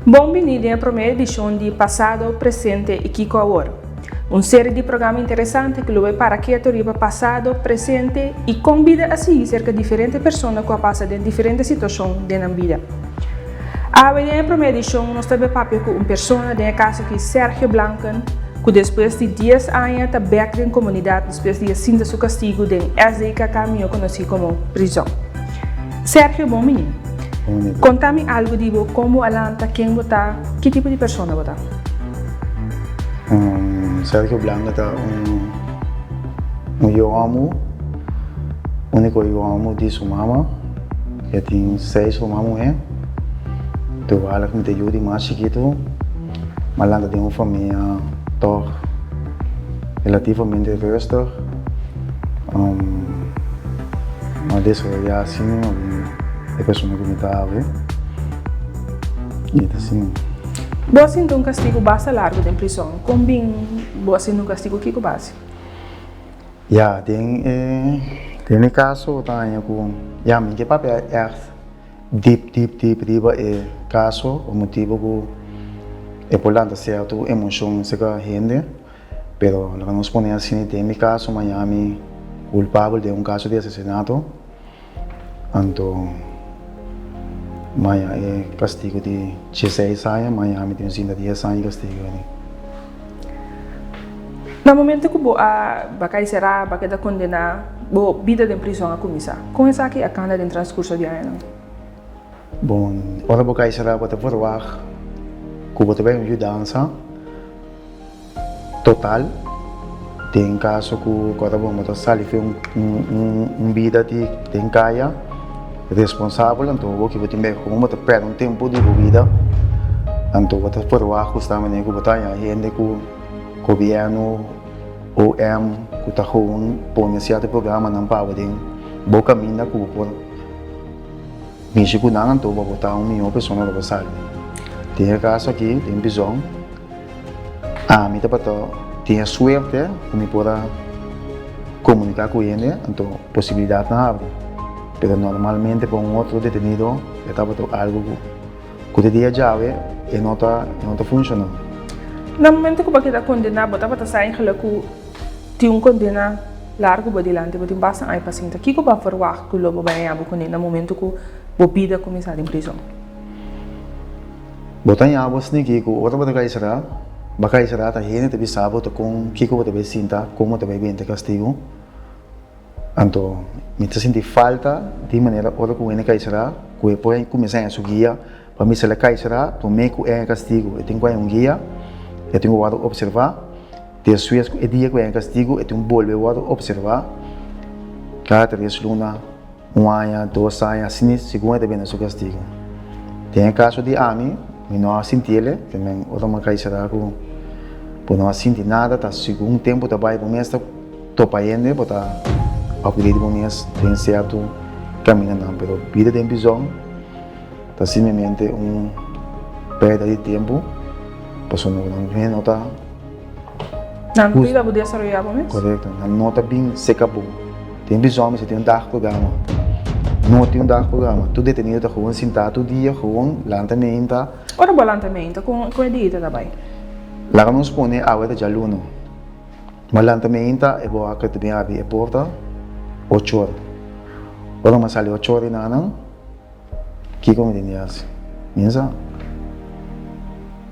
Bon bini den e promé edishon di Pasado, Presente i Kiko Awor? Un seri di programa interesante ku lo bai para ketu riba pasado, presente i kon bida a sigui serka diferente persona ku a pasa den diferente situashon den nan bida. Awe den e promé edishon nos ta bai papia ku un persona, den e kaso aki Sergio Blanken, ku despues di dies aña ta bèk den komunidat despues di a sinta su kastigu den SDKK mihó konosí komo prizòn. Sergio, bon bini. Konta mi algu di bo, kon bo a lanta, ken bo ta, ki tipo di persona bo ta? Sergio Blanca ta un un yu homu, uniko yu homu di su mama. E tin seis ruman muhé. Toevallig mi ta yu di mas chikitu. Mi a lanta den un famia tòg relativamente rustig. Mi a desaroyá asina e persona ku mi ta awe. I ta asina. Bo a sinti un kastigu basta largu den prison. Kon bin bo a sinti un kastigu? Kiko bo a hasi? Ya, den e den e kaso bo ta haña ku ya mi ke papia ègt dip dip dip riba e kaso pa motibu ku e por lanta sierto emoshon serka hende, pero laga nos pone asina den mi kaso maña mi kulpabel den un kaso di asesinato. Anto maña e castigo di dieseis aña, maña mi tin sinta dies aña castigo eni. Na momento cu bo a ba cay cera, ba keda condena, bo bida den prison a cuminsa. Con esaki a canda den transcurso di añanan? Bon, ora bo cay cera bo ta verwagt cu bo ta bay un yudansa. Total, den kaso ku kòrda bo ta sali fe un bida di den kaya responsabel anto bo ki bo tin bek komo bo ta pèrdè un tempu di bo bida anto bo ta ferwagt hustamente ku bo ta haña hende ku gobièrnu OM ku ta gewoon pone sierto programanan pa bo den bo kaminda ku bo por mishi ku nan anto bo por ta un mihó persona ora bo sali. Den e kaso aki den prizòn. Ami tabata tin e suerte ku mi por a komuniká ku hende, anto posibilidatnan habri. Pero normalmente pa un otro detenido e tabata algu ku ku te dia djawe e no ta e no ta funshoná. Na momento ku bo a keda kondená bo tabata sa eigenlijk ku tin un kondena largu bo dilanti, bo tin basta aña pa sinta. Kiko bo a verwagt ku lo bo bai haña bo kuné na momento ku bo bida kuminsá den prizon? Bo ta ña bo sniki ku ora bo ta kai sera, bo kai sera ta hende ta bisa bo ta kon kiko bo ta bai sinta, kon bo ta bai benta kastigu. Anto mi ta sinti falta di manera ora ku hende kai sera ku e por kuminsá haña su guia pa mester a kai sera promé ku e haña kastigu. E tin ku haña un guia, e tin ku wòrdu opservá, despues ku e dia ku e haña kastigu e tin ku bolbe wòrdu opservá kada tres luna. Un aña, dos aña, asina segun e ta bini su kastigu. Den e kaso di ami, mi no a sinti el, te men ora mi a kai sera ku bo no a sinti nada, ta segun tempu ta bai bo mes ta topa hende, bo ta upgrade bo mes den sierto kamindanan, pero bida den prizòn ta simplemente un pèrdida di tempu, pasobra nan hende no ta. Nan cuida bo desaroya bo mes? Correcto, nan no ta bin seca bo. Den prizon mester tin un dagprograma. No tin un dagprograma. Tur detenido ta gewoon sinta tur dia, gewoon lanta meinta. Ora bo lanta meinta, con con e diita ta bay? Laga nos pone awe ta djaluna. Bo lanta meinta e boaker ta bin habri e porta ocho or. Ora bo sali ocho or di nanan. Kiko mi tin di hasi? Mi no sa.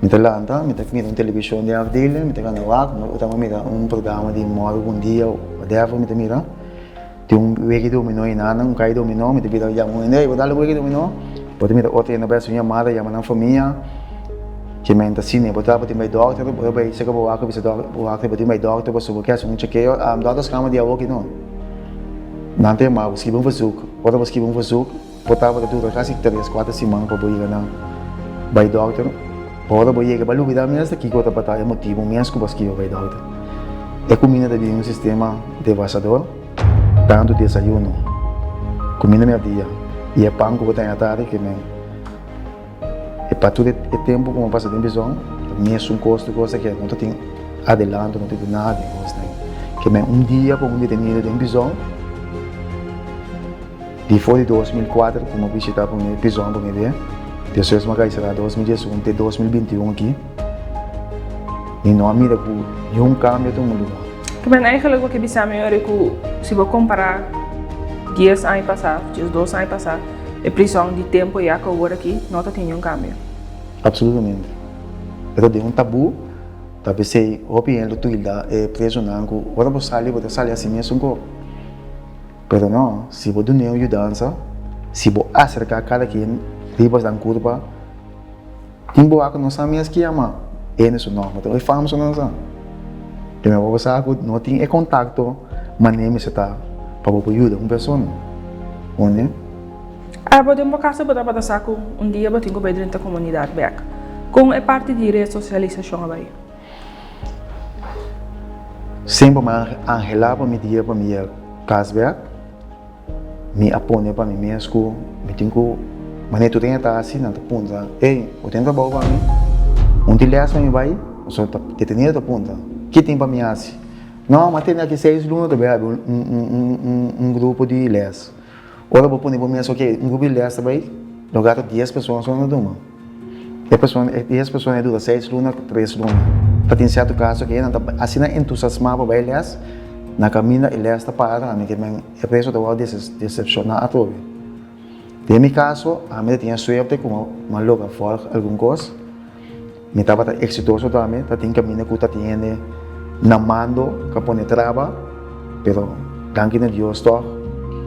Mi ta lanta, mi ta mira un televishon di afdeling, mi ta gana wak, mi ta mira un programa di Mòrgo Bon Dia, whatever mi ta mira. Tin un wega di dominó einan, un kai di dominó, mi ta bira yama un hende, ey bo dal un wega di dominó? Bo ta mira otro hende bai hasi un yamada, yama nan famia. Ke men ta asina, bo ta tin bai dòkter, bo ta bai seka bo wak, bo bisa dòkter, bo wak bo tin bai dòkter pasobra bo ke hasi un chekeo, dòkterskamer di awoki no. Nan ta yama bo skibi un verzoek, ora bo skibi un verzoek, Bo tabata dura kasi tres, kuater siman pa bo yega na bai dòkter. Pa ora bo yega bo a lubidá mes ta kiko tabata e motibu mes ku bo a skiba bai dòkter. E kuminda ta bin un sistema devastador, tantu desayuno, kuminda mèrdia i e pan ku bo ta haña tardi ke men e pan. Pa tur e tempu ku mi a pasa den prizòn, ta mesun kos tur kos aki, no ta tin adelanto, no ta tin nada den kosnan. Ke men un dia ku un detenido den prizòn, di for di 2004 ku mi a bishita prome prizòn prome bia, despues mi a kai será 2011 te 2021 aki, mi no a mira ku niun kambio ta un lugá. Ke men eigenlijk bo ke bisa mi ora ku si bo kompará dies aña pasá of diesdos aña pasá, E prison di tempo ya cu awor aki no ta tin niun cambio. Absolutamente. E ta den un tabú, ta p'esei hopi hende lo tilda e presonan cu ora bo sali bo ta sali asi mesun cor. Pero no, si bo dun'e un yudansa, si bo acerca cada quien riba nan curpa, Tin boa ku no sa mes ki yama hende su nòmber, ta e fam su nan sa. Primer bo sa ku no tin e kontakto manera mester ta pa bo por yuda un persona. Hone? Abo den bo kasa bo tabata sa ku un dia bo tin ku bai drenta komunidat bèk. Kon e parti di resosialisashon a bai? Semper mi a anhelá pa mi dia pa mi yega kas bèk. Mi a pone pa mi mes ku mi tin ku manera tur hende ta hasi, nan ta puntra, Ey, bo tin trabou pa mi? Un tin lès pa mi bai? Pasobra ta detenido ta puntra, Ki tin pa mi hasi? No, mi a tende aki seis luna ta bai abi un grupo di lès. Ora bo pone bo mes, ok, un grupo di lès ta bai, lo gata dies persona so na tuma. E persona, e dies persona e dura seis luna, tres luna. Ta tin sierto kaso ku nan ta asina entusiasmá pa bai lès, na kaminda e lès ta para, ami ke men e preso ta wòrdu desepshoná atrobe. Den mi kaso, ami ta tin e suerte ku mi a logra vòlg algun kos. Mi tabata eksitoso tambe, ta tin kaminda ku ta tin hende na mando ka pone traba, pero danki na Dios tòg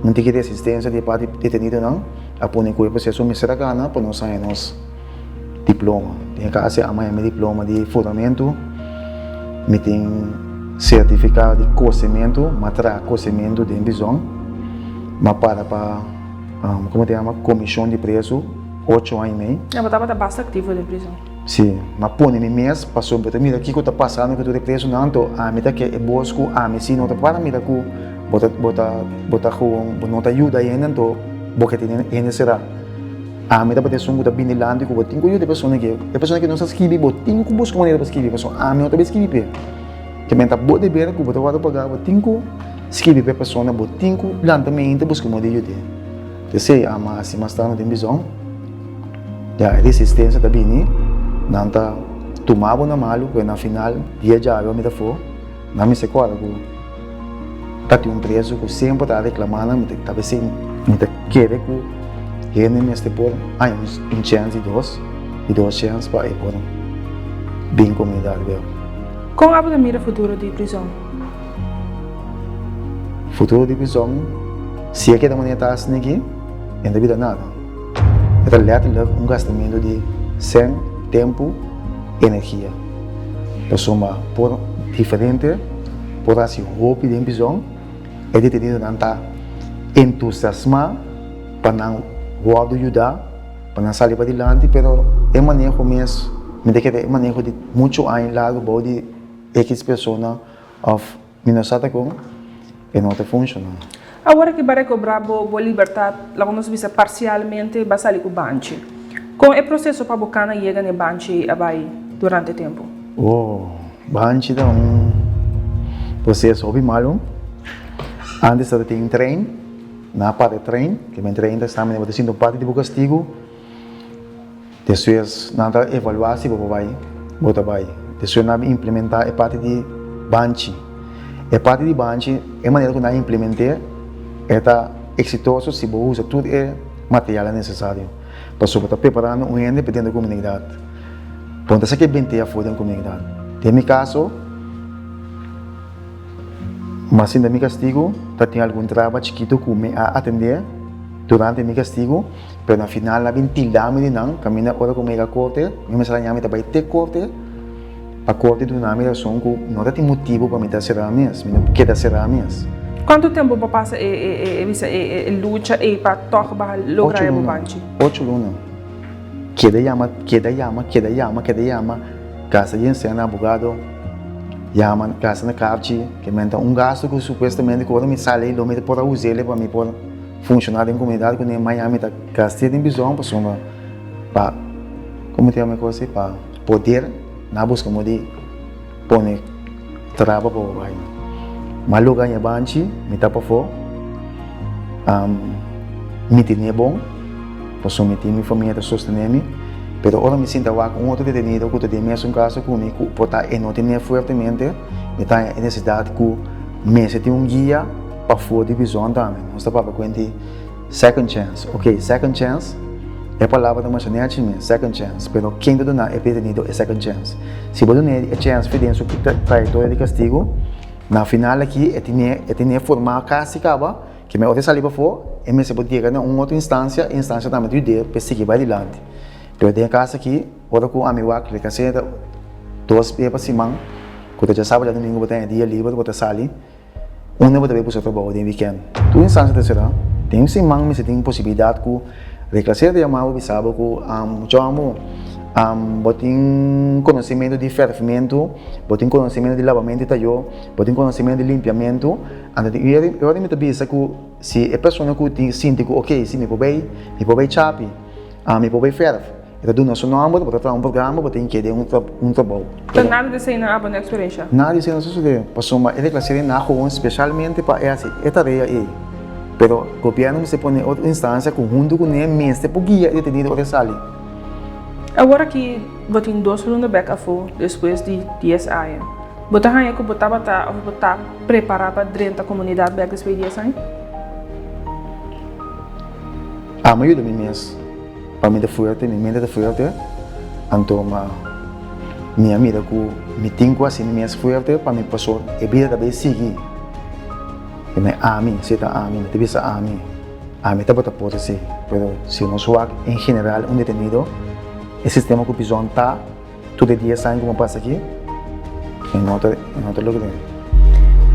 un tiki resistensia di e parti detenidonan a pone ku e proseso mester a gana pa nos haña nos diploma. Den e kaso a haña mi diploma di furamentu, mi tin sertifikado di kosementu, mi a traha kosementu den prizòn, mi a para pa komo ta yama komishon di presu. Ocho aña i mei. Ya bo tabata basta aktivo den prison. Si, m'a pone mi mes pasobra bo ta mira kiko ta pasando ku tur e presonan, anto ami ta ke e bos ku ami si no ta para mira ku bo ta bo ta bo ta gewoon bo no ta yuda hende anto bo ke tene hende será. Ami tabata esun ku ta bini dilanti ku bo tin ku yuda e persona aki, e persona aki no sa skibi bo tin ku buska manera pa skibi pasobra ami no ta bay skibi p'e. Ke men ta bo deber ku bo ta wòrdu pagá bo tin ku skibi p'e persona bo tin ku lanta mente buska moda di yud'é. P'esei ama hasi mas tardi den bizon, ya e resistencia ta bini, nan ta tuma bo na malu, pero na final dia djawe mi ta afó, nan mester kòrda ku ta tin un preso ku semper ta reklamá nan, mi ta p'esei mi ta kere ku hende mester por haña un chèns di dos, di dos chèns pa e por bin komunidat bèk. Kon abo ta mira futuro di prizòn? Futuro di prizòn, si e keda manera ta asina aki, e no ta bira nada. E ta lèterlik un gastamentu di sèn, tempu, energia. Pasobra por diferente por hasi hopi den prizòn, e detenidonan ta entusiasmá pa nan wòrdu yudá, pa nan sali padilanti, pero e maneho mes, mi ta kere e maneho di muchu aña largu bou di ekis persona Of mi no sa ta kon e no ta funshoná. Awor ki bo a rekobrá bo bo libertat, laga nos bisa parsialmente, bo a sali ku banchi. Kon e proseso pa bo kana yega na e banchi ei a bai durante tempu? Oh, banchi ta un proseso hopi malu. Antes tabata tin trein, nan a para e trein, ke men trein ta sta manera bo ta sinti un parti di bo kastigu. Despues nan ta evaluá si bo por bai, bo ta bai. Despues nan a implementá e parti di banchi. E parti di banchi, e manera ku nan a implement'é, e ta eksitoso si bo usa tur e materialnan nesesario. Pasobra bo ta preparando un hende pa dentro di komunidat. Bo no ta sa ke bent'é afó den komunidat. Den mi kaso, mi a sinta mi kastigu, ta tin algun traba chikitu ku mi a atendé durante mi kastigu. Pero na final a bin tilda mi di nan, kaminda ora ku mi yega korte, mi mester a ña mi ta bai te korte pa korte duna mi rason ku no ta tin motibu pa mi ta será mes, mi no keda será mes. Kuantu tempu bo pasa e e e bisa e e lucha ei pa tòg ba logra e bo banchi? Ocho luna. Keda yama, keda yama, keda yama, keda yama, gasta di ensena na abogado, yama, gasta na karchi, ke men ta un gastu ku supuestamente ku ora mi sali ei lo mi ta por a us'el pa mi por. Funshoná den komunidat ku den Miami ta gast'é den prizòn pasobra pa Komo ta yama e kos ei? Pa poder nan a buska modo di pone traba pa bo bai. Mi a logra ña banchi, mi ta pafó, mi tene bon, pasobra mi tin mi famia ta sostené mi, pero ora mi sinta wak un otro detenido ku ta den mesun kaso ku mi ku por ta e no tene fuertemente, mi ta haña e nesesidat ku mester tin un guia pafó di prizòn tambe. Nos ta papia kuenti second chance, ok, second chance, e palabra ta masha nechi mes, second chance, pero ken ta duna e detenido e second chance? Si bo dun'é e chance fi den su trayectoria di castigo, na final aki e tine e tine forma casi caba, ke me ora e sali pafó, e mester por yega na un otro instancia, e instancia tambe ta yud'é pa e sigui bai dilanti. Pero den e caso aki, ora cu ami wak recasé ta dos bes pa siman, cu ta djasabra djadomingo bo ta haña dia liber bo ta sali, Unda bo ta bay buska trabou den weekend? Tur instancia ta sera. Den un siman mester tin posibilidad cu reclaser ta yama bo bisa bo cu muchacho amo bo tin conocimento di ferfmento, bo tin conocimento di labamento di tayo, bo tin conocimento di limpiamento. Anto e ora mi ta bisa cu si e persona cu tin sinti cu ok si mi por bay, mi por bay chapi, mi por bay ferf. E ta duna su nomber, bo ta traha un programa, bo tin keda un trabou. Pero nada di esei no a bo na eksperensha? Nada di esei no sosodé, pasobra e reklaseri na gewoon spesialmente pa e hasi e tarea ei. Pero gobièrnu mester pone otro instansia ku huntu kuné mester por guia e detenido ora e sali. Awor aki bo tin dos luna bèk afó despues di dies aña. Bo ta haña ku bo tabata òf bo ta prepará pa drenta komunidat bèk despues di dies aña? Amo yuda mi mes. Pa mi ta fuerte, mi mente ta fuerte, anto ma mi a mira ku mi tin ku hasi mi mes fuerte pa mi paso e bida ta bay sigui. I mi ami, si ta ami, mi ta bisa ami, ami tabata por hasi, pero si nos wak en general un detenido, e sistema ku prizòn ta, Tur e dies aña ku bo pasa aki, e no ta, e no ta logr'é.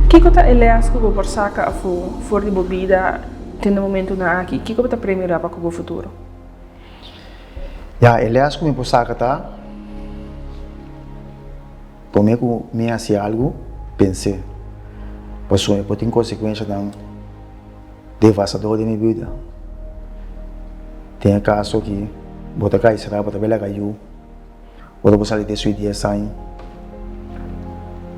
Kiko ta e lès ku bo por saka afó for di bo bida te na momentunan aki? Kiko bo ta premirá pa ku bo futuro? Ya, e lès ku mi por saka ta, promé ku mi hasi algu, pens'é. Pasobra e por tin konsekuenshanan devasador den mi bida. Den e kaso aki, bo ta kai será, bo ta bai laga yu. Ora bo sali desui di e sain,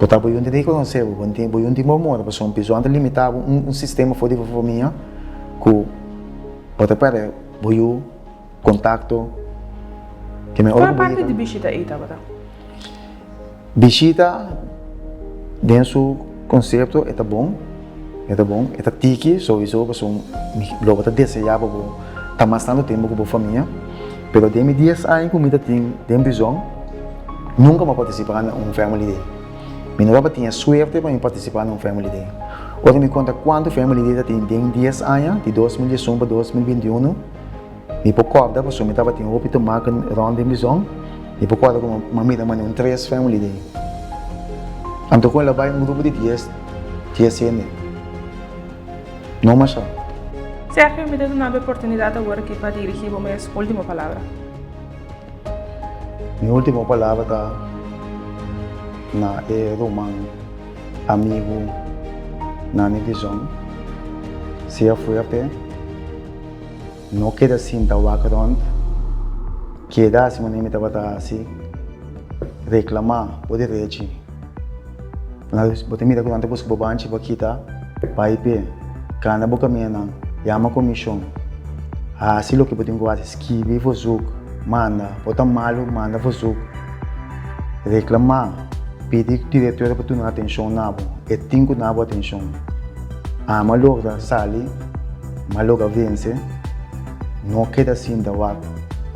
bo ta bo yunti di konosé bo, bo tin bo yunti bo amor, pasobra un pizon ta limitá bo un sistema for di bo famia ku bo ta pèrdè bo yu, kontakto. Kua parti di bishita ei tabata? Bishita den su konsepto e ta bon, e ta bon, e ta tiki souiso pasobra mi lo bo ta deseá pa bo ta mas tantu tempu ku bo famia, pero den mi dies aña ku mi ta tin den prizòn nunka mi a partisipá na un family day. Mi no tabata tin e suerte pa mi partisipá na un family day. Ora mi konta kuantu family day ta tin den dies aña, di 2011 pa 2021, Mi por kòrda pasobra mi tabatin hopi te maka rònt den prizòn, mi por kòrda ku mi a mira manera un tres family den. Anto ku el a bai un grupo di dies, dies hende. No masha. Sergio, mi ta duna bo e oportunidat awor aki pa dirigí bo mes último palabra. Mi último palabra ta na e ruman, amigu nan di prizòn, sea fuerte. No keda sinta wak rond, keda hasi manera mi tabata hasi, reklamá bo derechi. Bo ta mira ku nan ta buska bo banchi pa kita, bai p'e, gana bo kamindanan, yama komishon, hasi loke bo tin ku hasi, skibi verzoek, manda, bo ta malu, manda verzoek, reklamá, pidi direktor pa duna atenshon na bo, e tin ku duna bo atenshon. Ama logra sali. Ma logra vense, no keda sinta wak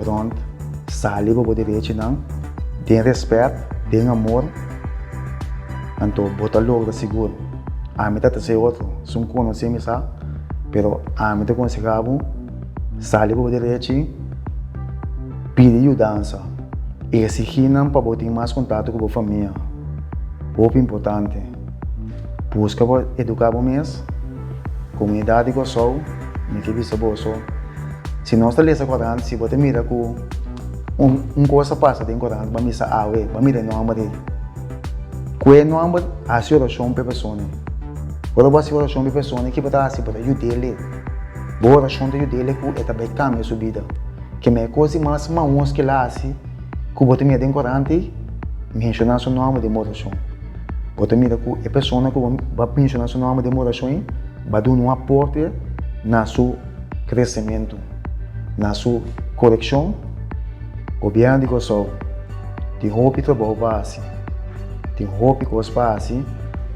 rond, sali pa bo derechinan den respet, den amor, anto bo ta logra sigur. Ami ta trese otro, sun konosé mi sa, pero ami ta konsehá bo, sali pa bo derechi, pidi yudansa, esigí nan pa bo tin mas kontakto ku bo famia, hopi importante. Buska pa eduká bo mes. Komunidat di Kòrsou, mi ke bisa boso, si nos ta lesa korant, si bo ta mira ku un un kos a pasa den korant, bo a misa awe, bo a mira e nòmber ei. Ku e nòmber, hasi orashon pa e persona ei. Ora bo hasi orashon pa e persona ei, ki bo ta hasi? Bo ta yud'é. Bo orashon ta yud'é ku e ta bai kambia su bida. Keme e kos di mas mahos ku el a hasi. ku bo ta mira den korant ei, menshoná su nòmber den bo orashon. Bo ta mira ku e persona ku bo a menshoná su nòmber den bo orashon ei, bo a duna un aporte na su kresementu, na su korekshon. Gobièrnu di Kòrsou tin hopi trabou pa hasi, tin hopi kos pa hasi,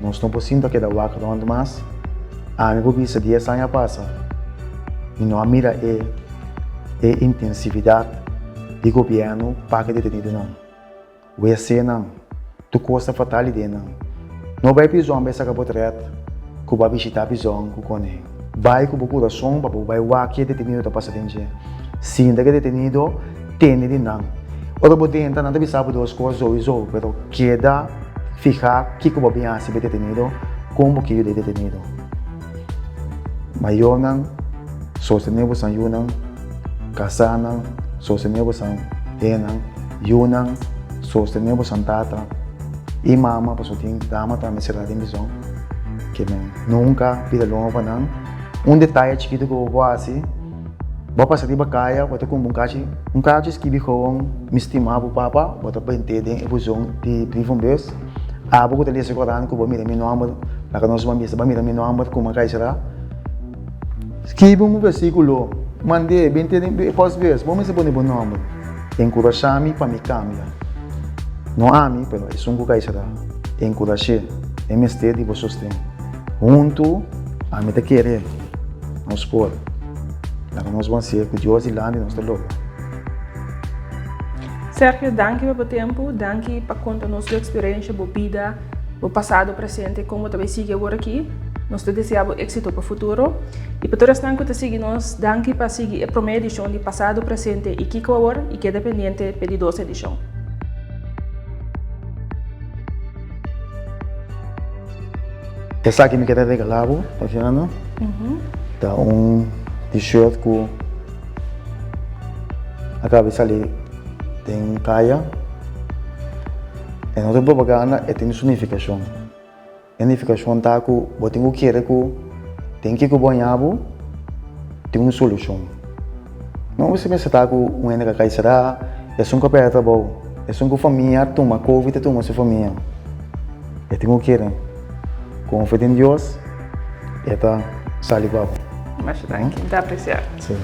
nos no por sinta keda wak rònt mas. Ami por bisa dies aña pasa mi no a mira e e intensividat di gobièrnu pa ku e detenidonan. Wc-nan, tur kos ta fatal i den nan. No bai prizòn bai saka potret ku bo a bishitá prizòn ku kone. Bai ku bo kurason pa bo bai wak ke detenido ta pasa den dje. Sinta ku e detenido, tende di nan. Ora bo drenta nan ta bisa bo dos kos souiso, pero keda fihá kiko bo a bin hasi pa e detenido, kon bo ke yuda e detenido. Mayornan, sostené bosan yunan, kasánan, sostené bosan hennan, yunan, sostené bosan tata i mama, pasobra tin dama tambe será den prizòn, ke men nunka bira longa pa nan. Un detaye chikitu ku bo por hasi, bo pasa riba kaya, bo ta kumpra un kachi, un kachi skibi gewoon mi stima bo papa, bo ta bent'é den e buzon di brievenbus. Abo ku ta lesa e koran ku bo mira mi nòmber, laga nos ban bisa, bo mira mi nòmber kuma kai será. Skibi un versíkulo, mand'é, bent'é den e pòstbus, bo mester pone bo nòmber. Enkurashá mi pa mi kambia. No ami, pero esun ku kai será. Enkurash'é, e mester di bo sosten. Huntu, ami ta kere, nos por. Laga nos ban ser ku Dios dilanti nos ta logra. Sergio, danki pa bo tempu, danki pa konta nos bo eksperensha, bo bida, bo pasado, presente, kon bo ta bai sigui awor aki. Nos ta desea bo éksito pa futuro. I pa tur esnan ku ta sigui nos, danki pa sigui e promé edishon di Pasado, Presente i Kiko Awor i keda pendiente p'e di dos edishon. Esaki mi kere regala bo, Tatiana. Ta un t-shirt ku a kaba di sali den kaya. E no ta propaganda, e tin su nifikashon. E nifikashon ta ku bo tin ku kere ku den kiko bo haña bo tin un solushon. No mester pensa ta ku un hende ka kai será, esun ku a pèrdè trabou, esun ku famia a tuma covid a tuma su famia. E tin ku kere. Konfia den Dios, e ta sali pa bo. Masha danki, mi ta apresiá. Sí.